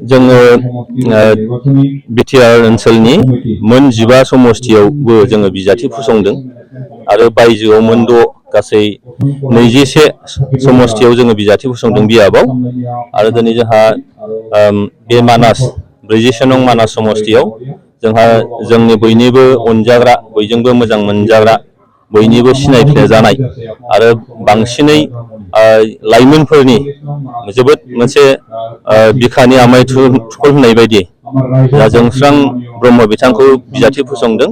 जोङो बिटिआर ओनसोलनि मोन 15 समष्टियावबो जोङो बिजाथि फसंदों आरो बायजोआव मोन 6 गासै 21 समष्टियाव जोङो बिजाथि फसंदों बियाबाव आरो दिनै जोंहा बे मानास 47 नं मानास समष्टियाव जोंहा जोंनि बयनिबो अनजाग्रा बयजोंबो मोजां मोनजाग्रा बयनिबो सिनायफ्ले जानाय आरो बांसिनै लाइमोनफोरनि जोबोद मोनसे बिखानि आमाय थुखल होननाय बायदि जोंस्रां ब्रह्म बिथांखौ बिजाथि फसंदों।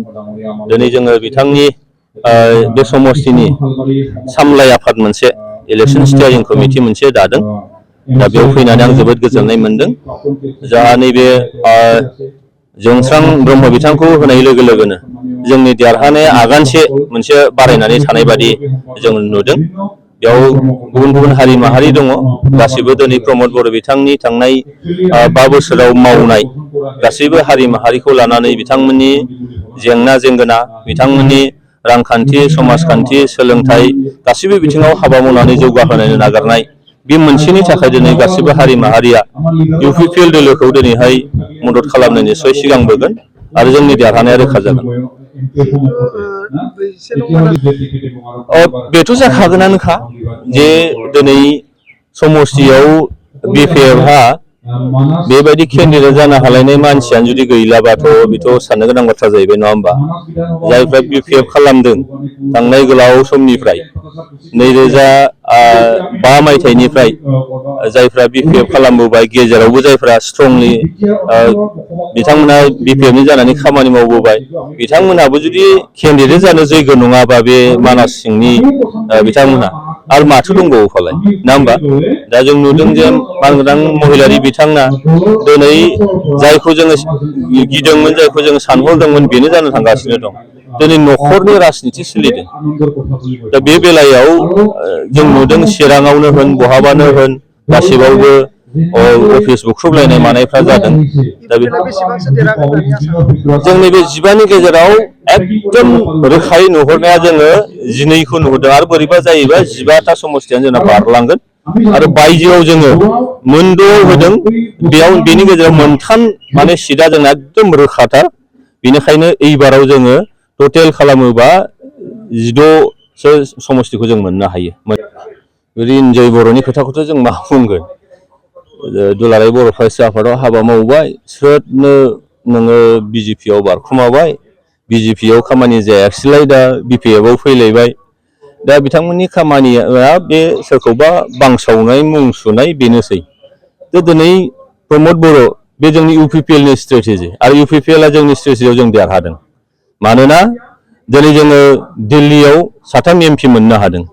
दिनै जोङो बिथांनि बे समष्टिनि सामलाय आफाद मोनसे इलेक्शन स्टियारिं कमिटि मोनसे दादों। दा बेयाव फैनानै आं जोबोद गोजोननाय मोनदों। जोंहा नैबे जोंस्रां ब्रह्म बिथांखौ होनाय लोगो लोगोनो जोंनि देरहानाया आगानसे मोनसे बारायनानै थानाय बादि जों नुदों। बेयाव गुबुन गुबुन हारि माहारि दङ गासिबो दिनै प्रमद बर' बिथांनि थांनाय 5 बोसोराव मावनाय गासैबो हारि माहारिखौ लानानै बिथांमोननि जेंना जेंगोना बिथांमोननि रांखान्थि समाजखान्थि सोलोंथाइ गासिबो बिथिङाव हाबा मावनानै जौगाहोनो नागारनाय बे मोनसेनि थाखाय दिनै गासिबो हारि माहारिया UPPL दोलोखौ दिनैहाय मदद खालामनो निस्सय सिगांबोगोन आरो जोंनि देरहानाया रोखा जागोन। बेथ' जाखागोनानोखा जे दिनै समष्टियाव BPFहा बेबायदि केन्डिडेट जानो हालायनाय मानसियानो जुदि गैलाबाथ' बेथ' साननो गोनां बाथ्रा जाहैबाय नङा होमबा? जायफ्रा BPF खालामदों थांनाय गोलाव समनिफ्राय 2005 मायथाइनिफ्राय जायफ्रा BPF खालामबोबाय गेजेरावबो जायफ्रा स्ट्रंलि बिथांमोना BPFनि जानानै खामानि मावबोबाय बिथांमोनहाबो जुदि केन्डिडेट जानो जैग' नङाबा बे मानास सिंनि बिथांमोनहा आरो माथो दंबावो फालाय नङा होमबा? दा जों नुदों जे मानगोनां महिलारि बिथांना दिनै जायखौ जोङो गिदोंमोन जायखौ जोङो सानहरदोंमोन बेनो जानो थांगासिनो दं। दिनै न'खरनि राजनिति सोलिदों। दा बे बेलायाव जों नुदों चिराङावनो होन बहाबानो होन गासिबावबो अफिस बुख्रुबलायनाय मानायफ्रा जादों। दा जोंनि बे 15नि गेजेराव एकदम रोखायै नुहुरनाया जोङो 12खौ नुहुरदों आरो बोरैबा जायोबा 15टा समष्टियानो जोंना बारलांगोन आरो बायजोआव जोङो मोन 6 होदों बेयाव बेनि गेजेराव मोनथाम माने सिटआ जोंना एकदम रोखाथार। बेनिखायनो एइबाराव जोङो टटेल खालामोबा 16सो समष्टिखौ जों मोननो हायो। रिन्जय बर'नि खोथाखौथ' जों मा बुंगोन। दुलाराय बर' फरायसा आफादाव हाबा मावबाय स्रोदनो नोङो BJPआव बारखुमाबाय BJPआव खामानि जायाखिसैलाय दा BPFआव फैलायबाय। दा बिथांमोननि खामानिया बे सोरखौबा बांसावनाय मुं सुनाय बेनोसै। दिनै प्रमद बर' बे जोंनि UPPLनि स्ट्रेटेजि आरो UPPLआ जोंनि स्ट्रेटेजियाव जों देरहादों। मानोना दिनै जोङो दिल्लीयाव 3 MP मोननो हादों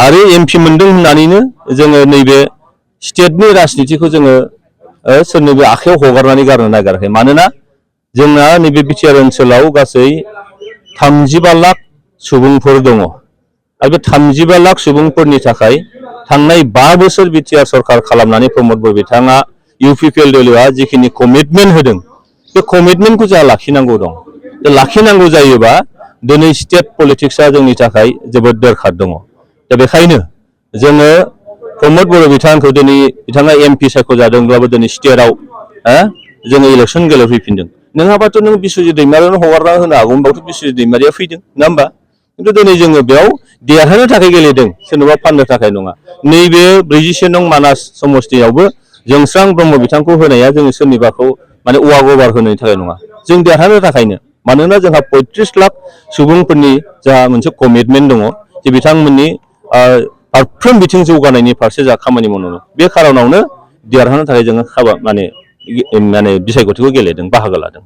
आरो MP मोनदों होननानैनो जोङो नैबे स्टेटनि राजनितिखौ जोङो सोरनिबा आखायाव हगारनानै गारनो नागिराखै। मानोना जोंना नैबे बिटिआर ओनसोलाव गासै 35 लाख सुबुंफोर दङ आरो बे 35 लाख सुबुंफोरनि थाखाय थांनाय 5 बोसोर बिटिआर सरकार खालामनानै प्रमद बर' बिथाङा UPPL दोलोआ जिखिनि कमिटमेन्ट होदों बे कमिटमेन्टखौ जोंहा लाखिनांगौ दं। लाखिनांगौ जायोबा दिनै स्टेट पलिटिक्सआ जोंनि थाखाय जोबोद दरखार दङ। दा बेखायनो जोङो प्रमद बर' बिथांखौ दिनै बिथाङा MP सायख'जादोंब्लाबो दिनै स्टेटआव जोङो इलेक्सन गेलेफैफिनदों। नङाबाथ' नों बिस्वजित दैमारियावनो हगारना होनो हागौमोनबाथ' बिस्वजित दैमारिया फैदों नङा होमबा? खिन्थु दिनै जोङो बेयाव देरहानो थाखाय गेलेदों सोरनोबा फाननो थाखाय नङा। नैबे 41 नं मानास समष्टियावबो जोंस्रां ब्रह्म बिथांखौ होनाया जोङो सोरनिबाखौ माने अवा गबार होनायनि थाखाय नङा। जों देरहानो थाखायनो मानोना जोंहा 35 लाख सुबुंफोरनि जोंहा मोनसे कमिटमेन्ट दङ जे बिथांमोननि फारफ्रोम बिथिं जौगानायनि फारसे जोंहा खामानि मावनांगौ। बे खार'नावनो देरहानो थाखाय जोङो माने बिसायख'थिखौ गेलेदों बाहागो लादों।